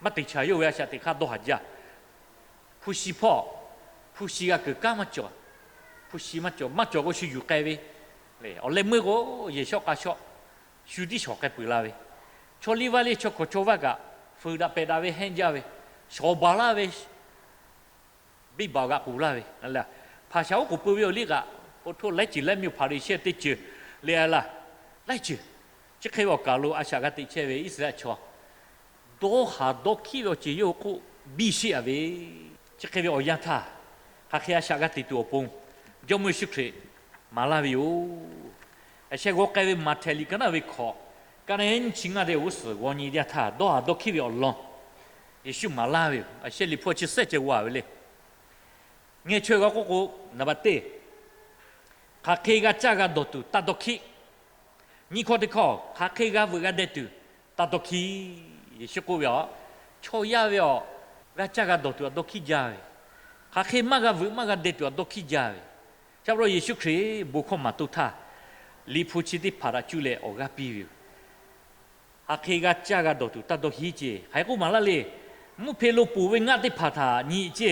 maˇ te chaˬ yawˇ ve a shaꞈ teꞈ hk'aˇ dawˇ haˍ jaˇ. Hpu shi hpawˇ, hpu shi g'a kuiˬ kanˉ maˇ cawˬ. Hpu shi maˇ cawˬ, maˇ cawˬ k'o shu yuˬ k'ai ve. Awˬ leh meuˇ k'o, yehˬ shawˆ k'a shawˆ shu tiˉ shawˍ k'ai peuˬ la ve, chaw liˇ vaˇ liˇ chaw hkawˍ chaw vaˇ kaꞈ fuiˍ daꞈ pehˬ daꞈ ve hehnˇ jaˇ ve, shawˍ baˬ laˇ ve, biˇ baˬ g'aꞈ k'oˍ laˇ ve, hpaˍ shaˍ oˉ k'oˍ pui ve awˬ liˇ kaꞈ, oˇ htoˇ laiˉ ceuˬ laiˉ meuˇ Hpaˍriˍsehˇ teˇ ceuˬ le a laˇ, laiˉ ceuˬ. Chi hk'e ve awˬ kaˬ lo a shaꞈ g'a teꞈ chehˇ ve Iˉsaˍreˍlaˆ chaw dawˇ haˍ dawˇ hkiˉ ve awˬ ceuˬ yawˇ hui hk'oˆ biˇ sheˆ a ve, chi hk'e ve awˬ yanˇ htaˇ, hk'aˬ hk'e a shaꞈ g'a teꞈ tuˬ awˬ pon Jawˇmawˇ Yeˍsuˆ Hkriꞈ maˍ laˇ ve yoˬ. A sheh g'aw k'ai ve Maꞈhtehˍ liꞈ ka naˆ ve hkawꞈ, ka naˆ nyiˇ chi ngaˇ te g'uˇ suhˍ g'aw nyi teˇ yanˇ htaˇ, dawˇ haˍ dawˇ hkiˉ ve awˬ lawn Yeˍsuˆ maˍ laˇ ve yoˬ. A sheh liꞈ hpu chi sehˉ ceh g'aw ve le. Ngeh chaweh g'a k'oˆ k'o, naˍ baˬ teˇ, hk'aˬ hk'e g'a caˇ g'a dawˬ tuˬ taˇ dawˇ hkiˉ. Nyiˇ hkawˇ teˇ hkawˇ, hk'aˬ hk'e g'a veuꞈ g'a deh tuˬ taˇ dawˇ hkiˉ. Yeˍsuˆ k'oˆ ve, aˬ, chaw yaˇ ve awˬ g'a caˇ g'a dawˬ tuˬ a dawˇ hkiˉ jaˇ ve, hk'aˬ hk'e maˇ g'a veuꞈ maˇ g'a deh tuˬ a dawˇ hkiˉ jaˇ ve, chi pa taw Yeˍsuˆ Hkriꞈ bon hkawˇ maˍ toˇ htaˇ, liꞈ hpu chi teˇ hpaˍ htaꞈ cuˇ leh awˬ g'aˇ piˇ ve yoˬ. Hk'aˬ hk'e g'a caˇ g'a dawˬ tuˬ taˇ dawˇ hkiˉ ce. Hk'aˬ hk'e k'oˆ maˍ laˇ le. Mvuhˇ hpe lo poˬ ve ngaˆ teˇ hpaˍ htaꞈ nyi ce.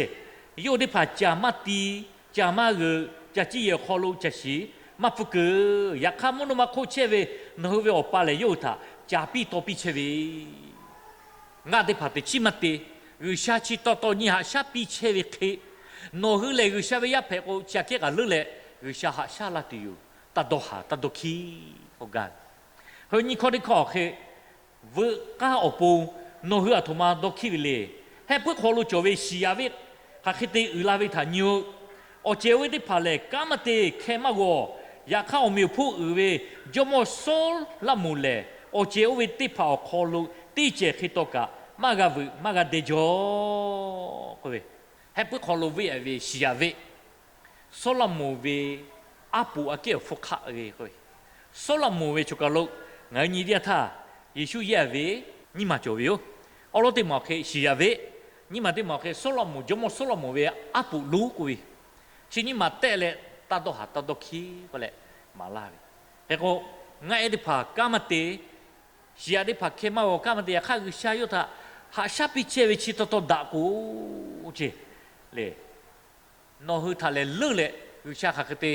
Yawˇ teˇ hpaˍ caˬ maˇ ti, caˬ maˇ g'euꞈ, caˬ ciˇ yehˬ awˬ hk'aw lo caˬ shiˍ maˇ pfuhˇ keu. Yaꞈ hk'aˇ, mvuhˇ naw ma hk'oˆ chehˇ ve nawˬ hui ve Awˬ pa lehˬ, yawˇ hui htaꞈ caˬ piˇ taw piˇ chehˇ ve ngaˆ teˇ hpaˍ teꞈ chiˉ maˇ te. G'uiˬsha chi taw taw nyi haꞈ shaˉ piˇ chehˇ ve hk'e, nawˬ hui lehˬ G'uiˬsha ve yaˇ hpehꞈ k'o, chi aꞈ kehˉ kaꞈ leuˉ leh G'uiˬsha haꞈ shaˉ laˇ tuˬ yoˬ. Taˇ dawˇ haˍ taˇ dawˇ hkiˉ k'oˆ gaˇ ve. Hk'e nyiˇ hkawˇ teˇ hkawˇ hk'e, veuꞈ k'aˇ awˬ pon nawˬ hui aˬ htoꞈ ma dawˇ hkiˉ ve le. Hehˆ puiˉ hk'aw lo cawˬ ve shiˍ yaꞈ ve hk'aˬ hk'e te uiˍ la ve htaꞈ nyi-o. Awˬ cehˬ oˇ ve teˇ hpaˍ lehˬ, kanˉ maˇ te hkeh maˇ g'aw. Yaꞈ hk'aˇ, awˬ meꞈ awˬ hponˇ uiˍ ve jawˇmawˇ Sawˉlaꞈmonˍ lehˬ, awˬ cehˬ oˇ ve teˇ hpaˍ awˬ hk'aw lo teˇ cehˬ hk'e taw kaꞈ maˇ g'a veuꞈ maˇ g'a deh jaw k'oˆ ve, hehˆ puiˉ hk'aw lo ve ve shiˍ yaꞈ ve Sawˉlaꞈmonˍ ve aˉ poꞈ aꞈ kehˉ awˬ hpfuhˇ hk'aˆ ve k'oˆ ve, Sawˉlaꞈmonˍ ve choˬ kaˬ lo ngaˬ hui nyi teˇ yanˇ htaˇ, Yeˍsuˆ yehˇ ve nyiˇ maˬ cawˬ ve yoˬ. Awˬ lawn teˇ maˬ awˬ hk'e shiˍ yaꞈ ve, nyiˇ maˬ teˇ maˬ awˬ hk'e Sawˉlaꞈmonˍ, jawˇmawˇ Sawˉlaꞈmonˍ ve aˉ poꞈ lonˉ k'oˆ ve, chi nyiˇ maˬ tehˆ leh taˇ dawˇ haˍ taˇ dawˇ hkiˉ k'oˆ leh maˍ laˇ ve. Hk'e k'o, ngaˆ ehˉ teˇ hpaˍ kanˉ maˇ te, shiˍ yaꞈ teˇ hpaˍ hkeh maˇ g'aw, kanˉ maˇ te, yaꞈ hk'aˇ G'uiˬsha yawˇ htaꞈ haꞈ shaˉ piˇ chehˇ ve chi taw taw daꞈ k'o, ce le, nawˬ hui htaꞈ lehˬ leuˉ leh G'uiˬsha hk'aˬ hk'e te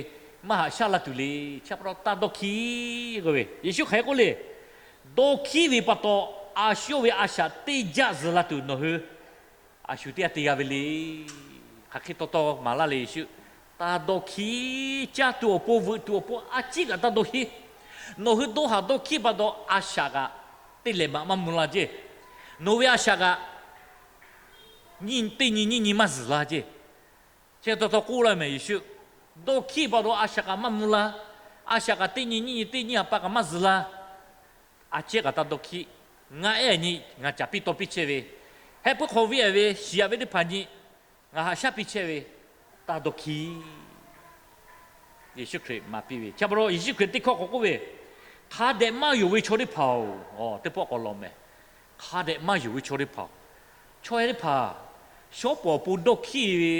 maˇ haꞈ shaˉ laˇ tuˬ le. Chi pa taw taˇ dawˇ hkiˉ k'oˆ ve, Yeˍsuˆ hk'aˬ hk'e k'oˆ le. Dawˇ hkiˉ ve pa taw, a shu yawˇ ve a shaꞈ teˇ jaˆ zuhˬ la tuˬ nawˬ hui a shu teˇ g'aˇ te g'a ve le. Hk'aˬ hk'e taw taw maˍ laˇ le Yeˍsuˆ. Taˇ dawˇ hkiˉ. Caˇ tuˬ awˬ pon, veuꞈ tuˬ awˬ pon a ciˉ kaꞈ taˇ dawˇ hkiˉ. Nawˬ hui dawˇ haˍ dawˇ hkiˉ pa taw, a shaꞈ kaꞈ teˇ lehˬ maꞈ maˇ mvuh la ce. Nawˬ ve a shaꞈ kaꞈ nyiˇ teˇ nyi nyiˇ nyi maˇ zuhˬ la ce. Chi taw taw k'oˆ laˇ mehˍ Yeˍsuˆ. Dawˇ hkiˉ pa taw a shaꞈ kaꞈ maˇ mvuh la. A shaꞈ kaꞈ teˇ nyi nyiˇ nyi teˇ nyiˇ ha pa kaꞈ maˇ zuhˬ la. A ciˉ kaꞈ taˇ dawˇ hkiˉ. Ngaˆ ehˉ nyi ngaˬ caˍ piˇ taw piˇ chehˇ ve, hehˆ puiˉ hk'aw viˉ a ve shiˍ yaꞈ ve teˇ hpaˍ nyi ngaˬ haꞈ shaˉ piˇ chehˇ ve, taˇ dawˇ hkiˉ. Yeˍsuˆ Hkriꞈ maˍ piˇ ve, chi pa taw Yeˍsuˆ Hkriꞈ teˇ hkawˇ k'awꞈ k'oˆ ve, hk'a dehꞈ maˇ yonˍ ve chaw teˇ hpaˍ-oˬ, teˇ pawˆ k'awꞈ lawˬ mehˍ. Hk'a dehꞈ maˇ yonˍ ve chaw teˇ hpaˍ, chaw yaˇ teˇ hpaˍ shawˉ pawˍ awˬ pon dawˇ hkiˉ ve,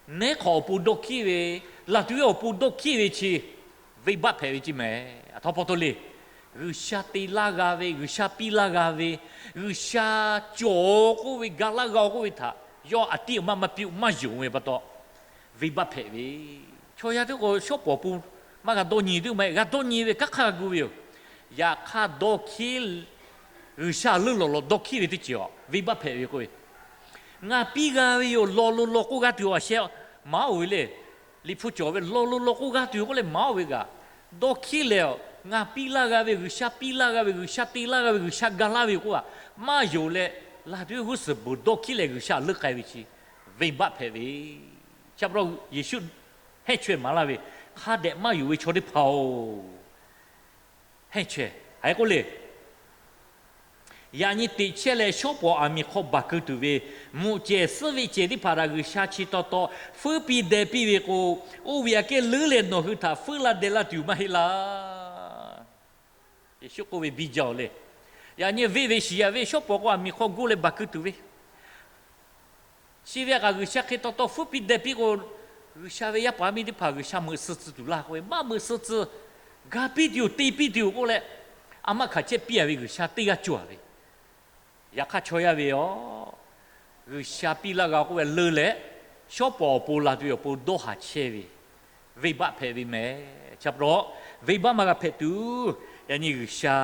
neˉ hk'awꞈ awˬ pon dawˇ hkiˉ ve, laˬ tuˬ ve awˬ pon dawˇ hkiˉ ve chi venˇbaˆ hpehꞈ ve ce mehˍ. Aˬ htoꞈ pa taw le. G'uiˬsha te laˇ g'a ve, G'uiˬsha piˇ laˇ g'a ve, G'uiˬsha cawˬ k'oˆ ve, ga laˇ g'a-o k'oˆ ve htaꞈ yawˇ aꞈ tiˉ awˬ maˇ maˇ piˇ maˇ yonˍ ve pa taw, venˇbaˆ hpehꞈ ve. Chaw yaˇ teˇ k'o shawˉ pawˍ awˬ pon maˇ g'a dawˇ nyi teˇ maˇ g'a dawˇ nyi ve kanˉ hk'aˇ g'a gu ve yoˬ. Yaꞈ hk'aˇ dawˇ hkiˉ, G'uiˬsha leuˉ lawˬ lawˬ dawˇ hkiˉ ve teˇ ceuˬ a venˇbaˆ hpehꞈ ve k'oˆ ve, ngaˬ piˇ g'a ve yoˬ, lawˬ lo lawˬ k'oˆ g'a tuˬ awˬ sheh maˍ-oˬ ve le. Liꞈ hpu cawˬ ve lawˬ lo lawˬ k'oˆ g'a tuˬ yoˬ k'oˆ leh maˍ-oˬ ve kaꞈ, dawˇ hkiˉ leh, ngaˬ piˇ laˇ g'a ve, G'uiˬsha piˇ laˇ g'a ve, G'uiˬsha te laˇ g'a ve, G'uiˬsha ga laˇ ve yoˬ k'oˆ a, maˇ yonˍ leh, laˬ tuˬ ve g'uˇ suhˍ beuˬ dawˇ hkiˉ leh G'uiˬsha leuˉ k'ai ve chi venˇbaˆ hpehꞈ ve. Chi pa taw Yeˍsuˆ hehnˇ chaweh maˍ laˇ ve, hk'a dehꞈ maˇ yonˍ ve chaw teˇ hpaˍ-oˬ, hehnˇ chaweh hk'aˬ hk'e k'oˆ le. Yaꞈ nyi teꞈ chehˇ leh shawˉ pawˍ aˬ miˍ hk'aw baˬ keu tuˬ ve, mvuhꞈ cehˬ suhˉ veˆ cehˬ teˇ hpaˍ htaꞈ G'uiˬsha chi taw taw fuiˉ piˇ deh piˇ ve k'o, oˇ ve aꞈ kehˉ leuˉ leh nawˬ hui htaꞈ fuiˉ laˇ deh laˇ tuˬ maˇ heˆ laˇ. Yeˍsuˆ k'oˆ ve biˇ jaˇ-oˬ le. Yaꞈ nyi venˇ ve shiˍ yaˍ venˇ shawˉ pawˍ k'o aˬ miˍ hk'aw goˇ leh baˬ keu tuˬ ve, chi ve kaꞈ G'uiˬsha hk'e taw taw fuiˉ piˇ deh piˇ k'o, G'uiˬsha ve yaˇ paˍ yaˇ miˇ teˇ hpaˍ G'uiˬsha meuꞈ suh tcuh tuˬ laˇ k'oˆ ve, maˇ meuꞈ suh tcuh. Ga piˇ tuˬ yoˬ, te piˇ tuˬ yoˬ k'oˆ leh, a maˇ hkanˍ chehˇ piˇ a ve G'uiˬsha teˇ g'aˇ cawˬ a ve. Yaꞈ hk'aˇ chaw yaˇ ve yoˬ, G'uiˬsha piˇ laˇ g'a k'oˆ ve leuˉ leh, shawˉ pawˍ awˬ pon la tuˬ ve awˬ pon dawˇ haˍ chehˇ ve, venˇbaˆ hpehꞈ ve mehˍ. Chi pa taw, venˇbaˆ maˇ g'a hpehꞈ tuˬ, yaꞈ nyi G'uiˬsha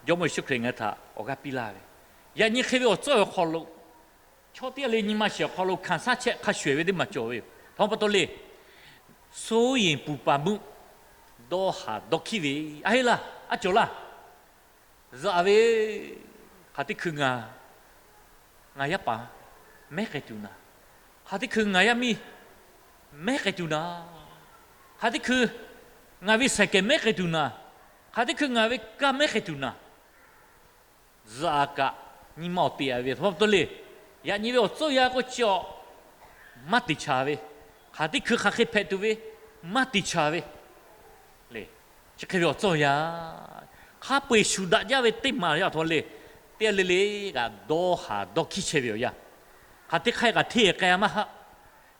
Jawˇmawˇ Yeˍsuˆ Hkriꞈ ngaˬ hui htaꞈ awˬ g'aˇ piˇ laˇ ve, yaꞈ nyi hk'e ve awˬ tcuhˉ awˬ hk'aw lo, chaw teˇ g'aˇ le nyi ma shiˍ awˬ hk'aw lo hkanˍ shaˉ chehˇ hk'a shuˍ ehˍ ve teˇ maˬ cawˬ ve yoˬ. Htaꞈ pa taw le, စိုးရိမ်ပူပန်မှု, dawˇ haˍ dawˇ hkiˉ ve, a heˆ laˇ, a cawˬ laˇ. Zuhꞈ ve, hk'aˬ teˇ hkui ngaˬ, ngaˬ yaˇ paˍ mehˉ k'ai tuˬ naˍ, hk'aˬ teˇ hkui ngaˬ yaˇ miˇ mehˉ k'ai tuˬ naˍ, hk'aˬ teˇ hkui ngaˬ ve saiˍ kehˍ mehˉ k'ai tuˬ naˍ, hk'aˬ teˇ hkui ngaˬ ve kaˇ mehˉ k'ai tuˬ naˍ, zuhꞈ kaꞈ nyi ma awˬ teꞈ a ve htaꞈ pa taw le, yaꞈ nyi ve awˬ tcuhˉ yaˇ k'oˆ chi awˬ maˇ te chaˍ ve, hk'aˬ teˇ hkui hk'aˬ hk'e hpehꞈ tuˬ ve maˇ te chaˍ ve le. Chi hk'e ve awˬ tcuhˉ yaˇ hk'a peu-eˬ shuˍ daꞈ jaˇ ve teˇ maˬ yaˇ htaw le, teˇ g'aˇ le le kaꞈ dawˇ haˍ dawˇ hkiˉ chehˇ ve awˬ yanˇ, hk'aˬ teˇ hk'aˇ kaꞈ hteˇ k'ai maˇ haˆ,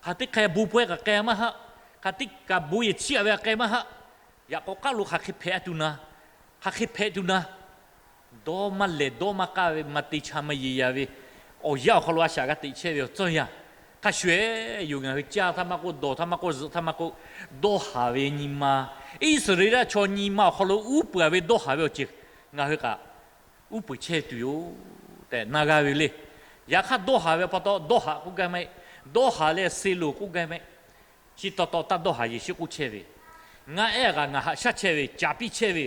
hk'aˬ teˇ hk'aˇ bon pawehˇ kaꞈ k'ai maˇ haˆ, hk'aˬ teˇ kaꞈ bon yehˬ chiˇ a ve k'ai maˇ haˆ. Yaꞈ k'aw k'aˉ lo hk'aˬ hk'e hpehꞈ tuˬ naˍ, hk'aˬ hk'e hpehꞈ tuˬ naˍ, dawˇ maˇ lehˬ dawˇ maˇ k'aˇ ve maˇ te chaˇ maˇ yeˬ yaˇ ve awˬ yanˇ awˬ hk'aw lo a shaꞈ g'a teꞈ chehˇ ve awˬ tcuhˉ yaˇ hk'a shuˍ ehˉ yoˬ. Ngaˬ hui caˇ htaˇ maˇ k'oˆ, dawˬ htaˇ maˇ k'oˆ, zuhꞈ htaˇ maˇ k'oˆ, dawˇ haˍ ve nyi ma, Iˉsaˍreˍlaˆ chaw nyi ma awˬ hk'aw lo uˉ peunˍ ve dawˇ haˍ ve awˬ ceuˬ ngaˬ hui kaꞈ uˉ peunˍ chehˇ tuˬ yoˬ tehꞈ na g'a ve le. Yaꞈ hk'aˇ dawˇ haˍ ve pa taw dawˇ haˍ k'oˆ gaˇ maˇ heˆ. Dawˇ haˍ leh se loˬ k'oˆ gaˇ maˇ heˆ. Chi taw taw taˇ dawˇ haˍ Yeˍsuˆ k'oˆ chehˇ ve, ngaˇ ehˉ kaꞈ ngaˬ haꞈ shaˉ chehˇ ve, caˍ piˇ chehˇ ve,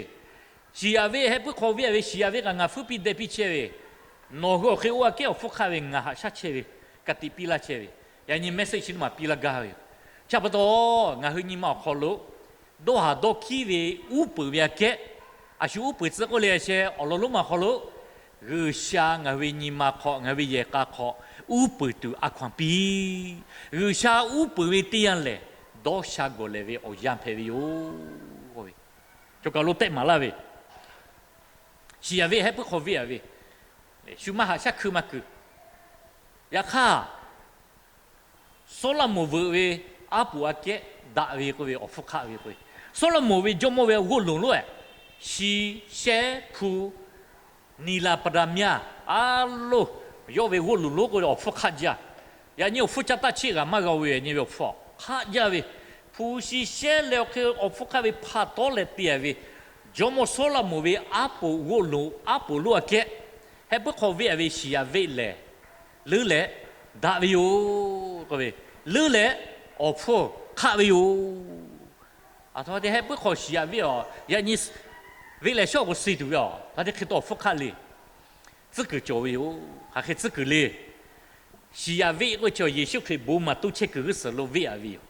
shiˍ yaˍ venˇ hehˆ puiˉ hk'aw venˇ a ve shiˍ yaˍ venˇ kaꞈ ngaˬ fuiˉ piˇ deh piˇ chehˇ ve, nawˬ hui awˬ hk'e oˇ aꞈ kehˉ awˬ hpfuhˇ hk'aˆ ve ngaˬ haꞈ shaˉ chehˇ ve, ka tiꞈ piˇ laˇ chehˇ ve, yaꞈ nyi mehˆ seˆ chi teˇ maˬ piˇ laˇ gaˇ ve yoˬ. Chi pa taw, ngaˬ hui nyi ma awˬ hk'aw lo dawˇ haˍ dawˇ hkiˉ ve uˉ peunˍ ve aꞈ kehˉ, a shu uˉ peunˍ tcuh k'oˆ le a sheh awˬ lawn lonˉ ma awˬ hk'aw lo G'uiˬsha ngaˬ hui ve nyi ma hk'aw, ngaˬ hui ve yehˬ k'a hk'aw uˉ peunˍ tuˬ a hkaw-anˬ piˇ. G'uiˬsha uˉ peunˍ ve teˇ yanˇ lehˬ, dawˇ sha gawˬ lehˬ ve awˬ yanˇ hpehꞈ ve yoˬ. Cawˬ kaˬ lo tehˆ maˍ laˇ ve, shiˍ yaˍ venˇ hehˆ puiˉ hk'aw venˇ a ve, shu maˇ haꞈ shaˉ hkui maˇ kuiˬ. Yaꞈ hk'aˇ, Sawˉlaꞈmonˍ veuꞈ ve aˉ poꞈ aꞈ kehˉ daꞈ ve k'oˆ ve awˬ hpfuhˇ hk'aˆ ve k'o, Sawˉlaꞈmonˍ ve jawˇmawˇ ve g'oˇ loˍ lonˉ ehˍ, shi, shehˉ, hpu, niˬ laˬ paˍdaˍ myaˇ, a loˇ, yawˇ ve g'oˇ loˍ lonˉ k'oˆ ve awˬ hpfuhˇ hk'aˆ jaˇ. Yaꞈ nyi awˬ hpfuhˇ caˇ taˇ cheˆ g'a maˇ g'a ve, yaꞈ nyi ve awˬ hpfuhˇ hk'aˆ jaˇ ve, hpu shi shehˉ leh awˬ hk'e awˬ hpfuhˇ hk'aˆ ve hpaˍ tawˉ leh te a ve, jawˇmawˇ Sawˉlaꞈmonˍ ve aˉ poꞈ g'oˇ loˍ aˉ poꞈ lonˉ aꞈ kehˉ, hehˆ puiˉ hk'aw venˇ a ve shiˍ yaˍ venˇ lehˬ, leuˉ leh daꞈ ve yoˬ k'oˆ ve, leuˉ leh awˬ hpfuhˇ hk'aˆ ve yoˬ. Aˬ htoꞈ ma te hehˆ puiˉ hk'aw shiˍ yaˍ venˇ a, yaꞈ nyi venˇ lehˬ shawˉ k'o suh tuˬ ve a, hk'aˬ hk'e te hk'e taw awˬ hpfuhˇ hk'aˆ le. Tcuhˉ kuiˬ cawˬ ve yoˬ. Hk'aˬ hk'e tcuhˉ kuiˬ le. Shiˍ yaˍ venˇ k'oˆ ve chi Yeˍsuˆ Hkriꞈ bon maˍ toˇ chehˇ kuiˬ g'uˇ suhˍ lo venˇ a ve yoˬ.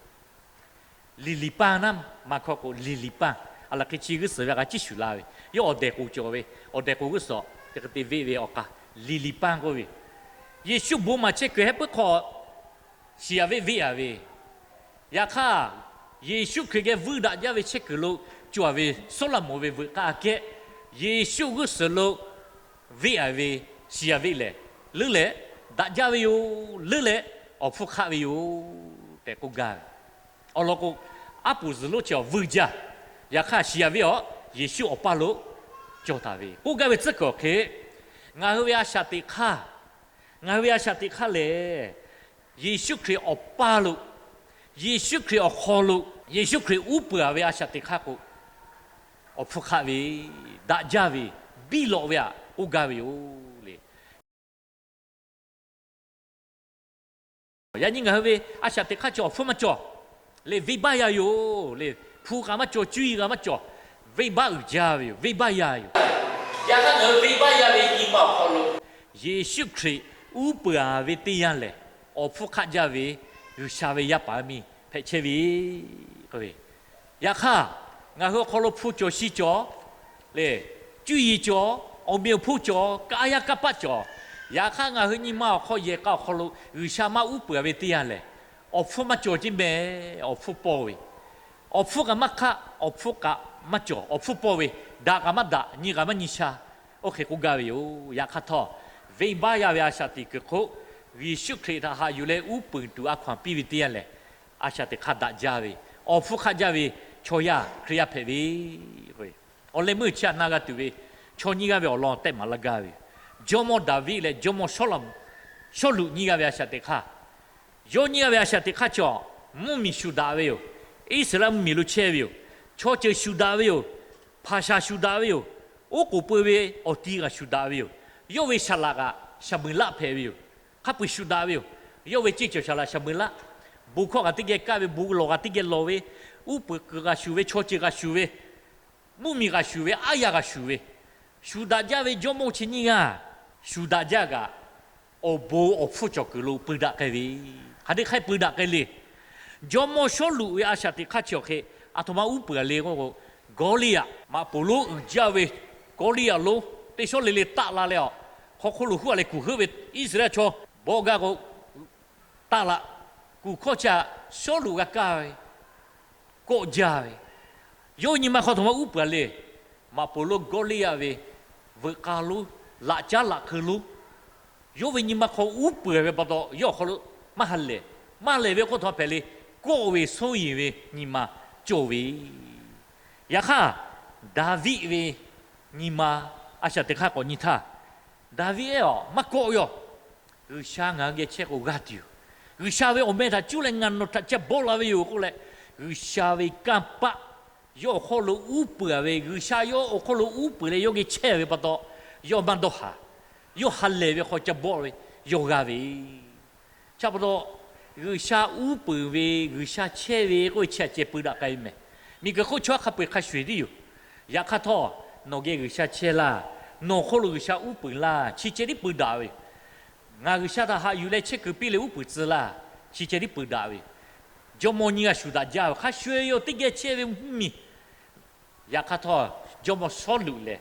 Liˍliˍ paˇ naˉ maˇ hkawˇ k'o, liˍliˍ paˇ, a laˬ hk'e chi g'uˇ suhˍ ve a k'a ciˉ shuˍ la ve, yawˇ awˬ dehˬ k'oˍ cawˬ ve, awˬ dehˬ k'oˍ g'uˇ suhˍ te hk'e te venˇ ve awˬ k'a, liˍliˍ paˇ k'oˆ ve, Yeˍsuˆ bon maˍ chehˇ kuiˬ hehˆ puiˉ hk'aw shiˍ yaˍ venˇ venˇ a ve, yaꞈ hk'aˇ, Yeˍsuˆ Hkriꞈ geh vuiˇ daꞈ jaˇ ve chehˇ kuiˬ lo cawˬ a ve Sawˉlaꞈmonˍ ve veuꞈ k'aˇ aꞈ kehˉ, Yeˍsuˆ g'uˇ suhˍ lo venˇ a ve shiˍ yaˍ venˇ lehˬ, leuˉ leh daꞈ jaˇ ve yoˬ. Leuˉ leh awˬ hpfuhˇ hk'aˆ ve yoˬ tehꞈ k'oˆ gaˇ ve. Awˬ lawn k'o, aˉ poꞈ zuhˬ lonˉ chi awˬ vuiˇ jaˇ. Yaꞈ hk'aˇ shiˍ yaˍ venˇ a, Yeˍsuˆ awˬ paˇ lo cawˬ taˍ ve k'oˆ gaˇ ve tcuhˉ kuiˬ awˬ hk'e, ngaˬ hui ve a shaꞈ teꞈ hk'aˇ, ngaˬ hui ve a shaꞈ teꞈ hk'aˇ lehˬ, Yeˍsuˆ Hkriꞈ awˬ paˇ lo, Yeˍsuˆ Hkriꞈ awˬ hk'aw lo, Yeˍsuˆ Hkriꞈ uˉ peunˍ a ve a shaꞈ teꞈ hk'aˇ k'o, awˬ hpfuhˇ hk'aˆ ve, daꞈ jaˇ ve, biˇ lawꞈ ve aꞈ k'oˆ gaˇ ve yoˬ le. Yaꞈ nyi ngaˬ hui ve a shaꞈ teꞈ hk'aˇ chi awˬ hpfuhˇ maˇ cawˬ le, venˇbaˆ yaˇ yoˬ le. Hpu kaꞈ maˇ cawˬ, cuˇ yiˍ kaꞈ maˇ cawˬ, venˇbaˆ uiˍ jaˇ ve yoˬ, venˇbaˆ yaˇ yoˬ. Yaꞈ hk'aˇ ngaˬ hui venˇbaˆ yaˇ ve nyi ma awˬ hk'aw lo Yeˍsuˆ Hkriꞈ uˉ peunˍ a ve teˇ yanˇ lehˬ, awˬ hpfuhˇ hk'aˆ jaˇ ve G'uiˬsha ve yaˇ paˍ yaˇ miˇ hpehꞈ chehˇ ve k'o ve, yaꞈ hk'aˇ, ngaˬ hui awˬ hk'aw lo hpu cawˬ shi cawˬ le, cuˇ yiˍ cawˬ, Awˬ meꞈ awˬ hponˇ cawˬ, kanˇ yaˇ kanˇ paˆ cawˬ. Yaꞈ hk'aˇ, ngaˬ hui nyi ma awˬ hk'aw yehˬ k'a awˬ hk'aw lo G'uiˬsha maˇ uˉ peunˍ ve teˇ yanˇ lehˬ, awˬ hpfuhˇ maˇ cawˬ ceˇ mehˍ. Awˬ hpfuhˇ pawˇ ve, awˬ hpfuhˇ kaꞈ maˇ hk'aˆ, awˬ hpfuhˇ kaꞈ maˇ cawˬ, awˬ hpfuhˇ pawˇ ve, daꞈ kaꞈ maˇ daꞈ, nyi kaꞈ maˇ nyi sha. Oˇ hk'e k'oˆ gaˇ ve yoˬ. Yaꞈ hk'aˇ htawˇ, venˇbaˆ yaˇ ve a shaꞈ teꞈ kuiˬ hk'oˆ, Yeˍsuˆ Hkriꞈ htaꞈ haꞈ yuˬ leh uˉ peunˍ tuˬ a hkaw anˬ piˇ ve teˇ yanˇ lehˬ, a shaꞈ teꞈ hk'aˇ daꞈ jaˇ ve, awˬ hpfuhˇ hk'aˆ jaˇ ve chaw yaˇ Hkriꞈ yaˇ hpehꞈ ve. Awˬ leh meuˇ chi htaꞈ na g'a tuˬ ve, chaw nyiˇ g'aˇ ve awˬ lawn tehˆ maˍ laˇ gaˇ ve yoˬ. Jawˇmawˇ Daˍviˆ leh jawˇmawˇ Sawˉlaꞈmonˍ, Sawˉluꞈ nyiˇ g'aˇ ve a shaꞈ teꞈ hk'aˇ, yawˇ nyiˇ g'aˇ ve a shaꞈ teꞈ hk'aˇ cawˬ, mvuhˇmiˬ shuˍ daꞈ ve yoˬ. Iˉsaˍreˍlaˆ mvuhˇmiˬ lo chehˇ ve yoˬ. Chaw ceuˬ shuˍ daꞈ ve yoˬ. Hpaˍ shaˍ shuˍ daꞈ ve yoˬ. Oˉ k'oˍ pui ve awˬ ti g'aꞈ shuˍ daꞈ ve yoˬ. Yawˇ ve saˍ laꞈ kaꞈ shaˍ meunˍ laˆ hpehꞈ ve yoˬ. Hk'a peu-eˬ shuˍ daꞈ ve yoˬ. Yawˇ ve ceˇ cawˬ saˍ laꞈ shaˍ meunˍ laˆ, bon hkawˇ kaꞈ teˇ geh kaˇ ve, bon lawˬ kaꞈ teˇ geh lawˬ ve, uˉ peunˍ kuiˬ g'aꞈ shuˍ ve, chaw ceuˬ g'aꞈ shuˍ ve, mvuhˇmiˬ g'aꞈ shuˍ ve, aˉ yaˇ g'aꞈ shuˍ ve, shuˍ daꞈ jaˇ ve jawˇmawˇ chi nyiˇ g'aˇ, shuˍ daꞈ jaˇ kaꞈ, awˬ bon awˬ hpfuhˇ cawˬ kuiˬ lo peu daꞈ k'ai ve, hk'aˬ hk'e peu daꞈ k'ai le. Jawˇmawˇ Sawˉluꞈ ve a shaꞈ teꞈ hk'aˇ chi awˬ hk'e, aˬ htoꞈ ma uˉ peunˍ le k'o, Gawˇliˇyaꞈ, maꞈ poˍ lonˉ uiˍ jaˇ ve Gawˇliˇyaꞈ lonˉ teˇ shawˉ le le taˆ la leh, a hk'aw hk'oˆ lo huˉ a leh kuˬ heuˆ ve Iˉsaˍreˍlaˆ chaw bawˆ gaˇ k'o, taˆ la. Kuˬ hkawˇ chi htaꞈ Sawˉluꞈ g'a kaˇ ve, kawˆ jaˇ ve, yawˇ nyi ma hk'aw aˬ htoꞈ ma uˉ peunˍ le. Maꞈ poˍ lonˉ Gawˇliˇyaꞈ ve veuꞈ k'a lonˉ, laꞈ caˉ laꞈ hk'eu lonˉ, yawˇ ve nyi ma hk'aw uˉ peunˍ ve pa taw, yawˇ awˬ hk'aw lo maˇ ha lehˬ. Maˇ lehˬ ve k'oˆ htaꞈ hpehꞈ le, kawˆ ve soˉ yeˬ ve nyi ma cawˬ ve. Yaꞈ hk'aˇ, Daˍviˆ ve nyi ma a shaꞈ teꞈ hk'aˇ k'awꞈ nyi htaˇ, Daˍviˆ ehˉ aˬ maˇ kawˆ ve yoˬ. G'uiˬsha ngaˬ hui geh chehˇ k'o g'aˇ tuˬ yoˬ. G'uiˬsha ve awˬ meh htaꞈ cuˇ leh ngaˬ nawˬ htaꞈ ca bawˆ la ve yoˬ k'oˆ leh, G'uiˬsha ve kanˇ paˆ yawˇ awˬ hk'aw lo uˉ peunˍ ve, G'uiˬsha yawˇ awˬ hk'aw lo uˉ peunˍ leh yawˇ geh chehˇ ve pa taw, yawˇ maˇ dawˇ haˍ. Yawˇ ha lehˬ ve hk'aw ca bawˆ ve, yawˇ g'a ve. Chi pa taw, G'uiˬsha uˉ peunˍ ve, G'uiˬsha chehˇ ve k'oˆ ve chi htaꞈ ceh peu daꞈ k'ai ve mehˬ. Miˬguiˬ hk'oˆ chaw hk'a peu-eˬ hk'a shuˍ eˬ tiˉ yoˬ. Yaꞈ hk'aˇ htawˇ, nawˬ geh G'uiˬsha chehˇ laˇ, nawˬ hk'oˆ lo G'uiˬsha uˉ peunˍ laˇ, chi ceh tiˉ peu daꞈ ve. Ngaˬ G'uiˬsha htaꞈ haꞈ yuˬ leh chehˇ kuiˬ piˇ leh uˉ peunˍ tcuh laˇ, chi ceh tiˉ peu daꞈ ve. Jawˇmawˇ nyiˇ g'aˇ shuˍ daꞈ jaˇ ve hk'a shuˍ yoˬ, teˇ geh chehˇ ve mvuhˇmiˬ. Yaꞈ hk'aˇ htawˇ, jawˇmawˇ Sawˉluꞈ lehˬ,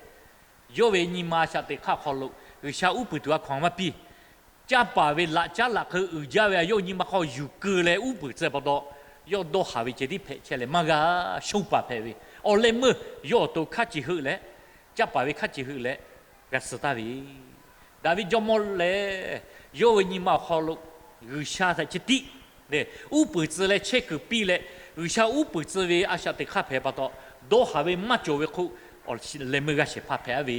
yawˇ ve nyi ma a shaꞈ teꞈ hk'aˇ awˬ hk'aw lo G'uiˬsha uˉ peunˍ tuˬ a hkaw-anˬ maˇ piˇ. Canˇ paˍ ve laꞈ caˉ laꞈ hk'eu uiˍ jaˇ ve a yawˇ nyi ma hk'aw yuˬ keu leh uˉ peunˍ tcuh pa taw, yawˇ dawˇ haˍ ve ceh tiˉ hpehꞈ chehˇ leh maˇ g'a shonˇ paˍ hpehꞈ ve. Awˬ leh meuˇ yawˇ awˬ to hkaˉ ceˬ heuˆ leh, canˇ paˍ ve hkaˉ ceˬ heuˆ leh g'a suh taˍ ve. Daˍviˆ jawˇmawˇ lehˬ, yawˇ ve nyi ma awˬ hk'aw lo G'uiˬsha htaꞈ ceh tiˉ uˉ peunˍ tcuh leh chehˇ kuiˬ piˇ leh, G'uiˬsha uˉ peunˍ tcuh ve a shaꞈ teꞈ hk'aˇ hpehꞈ pa taw, dawˇ haˍ ve maˇ cawˬ ve hk'oˆ, awˬ leh meuˇ g'a shehˍ hpaˇ hpehꞈ ve.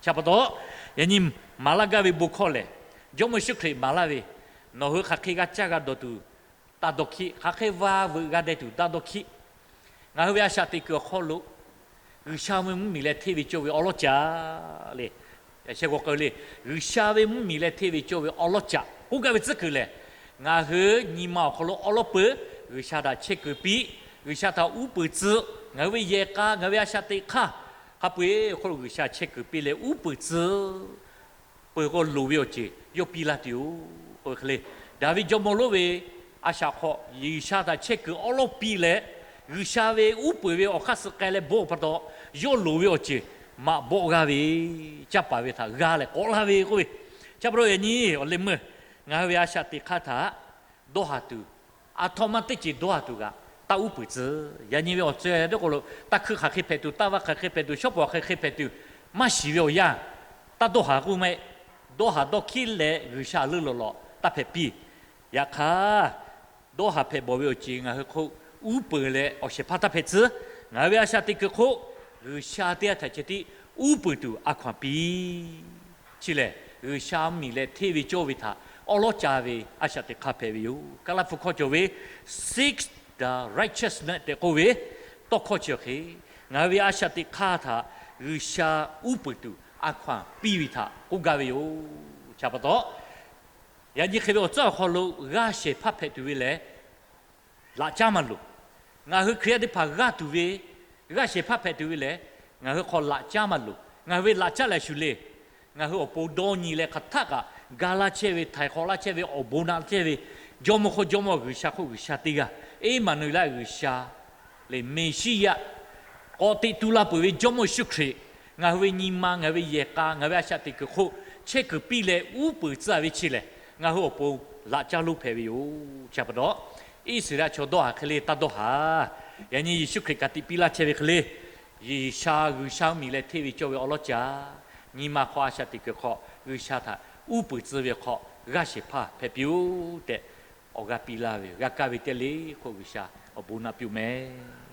Chi pa taw, yaꞈ nyi maˍ laˇ gaˇ ve bon hkawˇ lehˬ, Jawˇmawˇ Yeˍsuˆ Hkriꞈ maˍ laˇ ve, nawˬ hui hk'aˬ hk'e g'a caˇ g'a dawˬ tuˬ taˇ dawˇ hkiˆ, hk'aˬ hk'e va veuꞈ g'a deh tuˬ taˇ dawˇ hkiˆ. Ngaˬ hui ve a shaꞈ teꞈ kuiˬ awˬ hk'aw lo G'uiˬsha ve mvuhˇmiˬ leh hteˇ ve cawˇ ve awˉ lawˉ caꞈ le. Yaꞈ sheh g'aw k'ai le, G'uiˬsha ve mvuhˇmiˬ leh hteˇ ve cawˇ ve awˉ lawˉ caꞈ k'oˆ gaˇ ve tcuhˉ kuiˬ lehˬ, ngaˬ hui nyi ma awˬ hk'aw lo awˉ lawˉ peuˬ, G'uiˬsha htaꞈ chehˇ kuiˬ piˇ, G'uiˬsha htaꞈ uˉ peunˍ tcuh, ngaˬ hui ve yehˬ k'a, ngaˬ hui ve a shaꞈ teꞈ hk'aˇ, hk'a peu-eˬ awˬ hk'aw lo G'uiˬsha chehˇ kuiˬ piˇ leh uˉ peunˍ tcuh peuˬ k'o, loˍ ve awˬ ceuˬ yawˇ piˇ laˇ tuˬ yoˬ k'oˆ ve hk'e le. Daˍviˆ jawˇmawˇ lonˉ ve a shaꞈ hk'aw G'uiˬsha htaꞈ chehˇ kuiˬ awˉ lawˉ piˇ leh, G'uiˬsha ve uˉ peunˍ ve awˬ hk'aˇ suh k'ai leh bawˆ pa taw, yawˇ loˍ ve awˬ ceuˬ maꞈ bawˆ g'a ve, canˇ paˍ ve htaꞈ g'a leh k'awꞈ laˇ ve k'oˆ ve. Chi pa taw yaꞈ nyi awˬ leh meuˇ ngaˬ hui ve a shaꞈ teꞈ hk'aˇ htaꞈ dawˇ haˍ tuˬ, aˬ htoꞈ ma teˇ ceuˬ dawˇ haˍ tuˬ kaꞈ taˇ uˉ peunˍ tcuh. Yaꞈ nyi ve awˬ ceuˬ dawˇ k'o lo, taˇ hkuiˇ hk'aˬ hk'e hpehꞈ tuˬ, taˇ vaˇ hk'aˬ hk'e hpehꞈ tuˬ, shawˉ pawˍ hk'aˬ hk'e hpehꞈ tuˬ, maˇ shiˍ ve awˬ yanˇ, taˇ dawˇ haˍ k'oˆ maˇ heˆ. Dawˇ haˍ dawˇ hkiˉ leh G'uiˬsha leuˆ lawˬ lawꞈ taˇ hpehꞈ piˇ. Yaꞈ hk'aˇ, dawˇ haˍ hpehꞈ bawˬ ve awˬ ceuˬ ngaˬ hui hk'oˆ uˉ peunˍ leh awˬ shehˍ hpaˇ taˇ hpehꞈ tcuh. Ngaˬ hui ve a shaꞈ teꞈ kuiˬ hk'oˆ G'uiˬsha teˇ g'aˇ htaꞈ ceh tiˉ uˉ peunˍ tuˬ a hkaw-anˬ piˇ. Chi lehˬ, G'uiˬsha mvuhˇmiˬ leh hteˇ ve cawˇ ve htaꞈ awˉ lawˉ ca ve a shaꞈ teꞈ hk'aˇ hpehꞈ ve yoˬ. Kaˇlaˇ hpu hkawˇ cawˬ ve, seek the righteousness tehꞈ k'oˆ ve tawˇ hkawˇ chi awˬ hk'e, ngaˬ hui ve a shaꞈ teꞈ hk'aˇ htaꞈ G'uiˬsha uˉ peunˍ tuˬ a hkaw-anˬ piˇ ve htaꞈ k'oˆ gaˇ ve yoˬ. Chi pa taw, yaꞈ nyi hk'e ve awˬ tcuhˉ awˬ hk'aw lo g'aˇ shehˍ hpaˇ hpehꞈ tuˬ ve lehˬ, laꞈ caˉ maˇ loˍ. Ngaˬ hui Hkriꞈ yaˇ teˇ hpaˍ g'aˇ tuˬ ve, g'aˇ shehˍ hpaˇ hpehꞈ tuˬ ve lehˬ, ngaˬ hui hk'aw laꞈ caˉ maˇ loˍ. Ngaˬ hui ve laꞈ caˉ lehˬ shuˍ le. Ngaˬ hui awˬ pon dawˇ nyi leh hk'aˬ htaˆ kaꞈ ga laˇ chehˇ ve, htaiˍ hk'awꞈ laˇ chehˇ ve, awˬ bon naꞈ chehˇ ve, jawˇmawˇ hk'oˆ jawˇmawˇ, G'uiˬsha hk'oˆ G'uiˬsha teˇ g'aˇ, Eˇmaˍnuˍeˍlaˆ G'uiˬsha lehˬ Meˍsiˉyaꞈ, k'awꞈ teꞈ tu la peuˬ ve Jawˇmawˇ Yeˍsuˆ Hkriꞈ, Ngaˬ hui ve nyi ma, ngaˬ hui ve yehˬ k'a, ngaˬ hui ve a shaꞈ teꞈ kuiˬ hk'oˆ chehˇ kuiˬ piˇ leh uˉ peunˍ tcuh ve chi lehˬ, ngaˬ hui awˬ pon laꞈ caˇ lonˉ hpehꞈ ve yoˬ. Chi pa taw, Iˉsaˍreˍlaˆ chaw dawˇ haˍ hk'e le taˇ dawˇ haˍ. Yaꞈ nyi Yeˍsuˆ Hkriꞈ ka tiꞈ piˇ laˇ chehˇ ve hk'e le, G'uiˬsha, G'uiˬsha mvuhˇmiˬ leh hteˇ ve cawˇ ve awˬ lawn caˇ, nyi ma hk'aw a shaꞈ teꞈ kuiˬ hk'aw G'uiˬsha htaꞈ uˉ peunˍ tcuh ve hk'aw g'aˇ shehˍ hpaˇ hpehꞈ piˇ-oˆ tehꞈ, awˬ g'aˇ piˇ laˇ ve yoˬ. G'a kaˇ ve teˇ le hk'oˆ G'uiˬsha awˬ bon naˆ piˇ-oˆ mehˍ.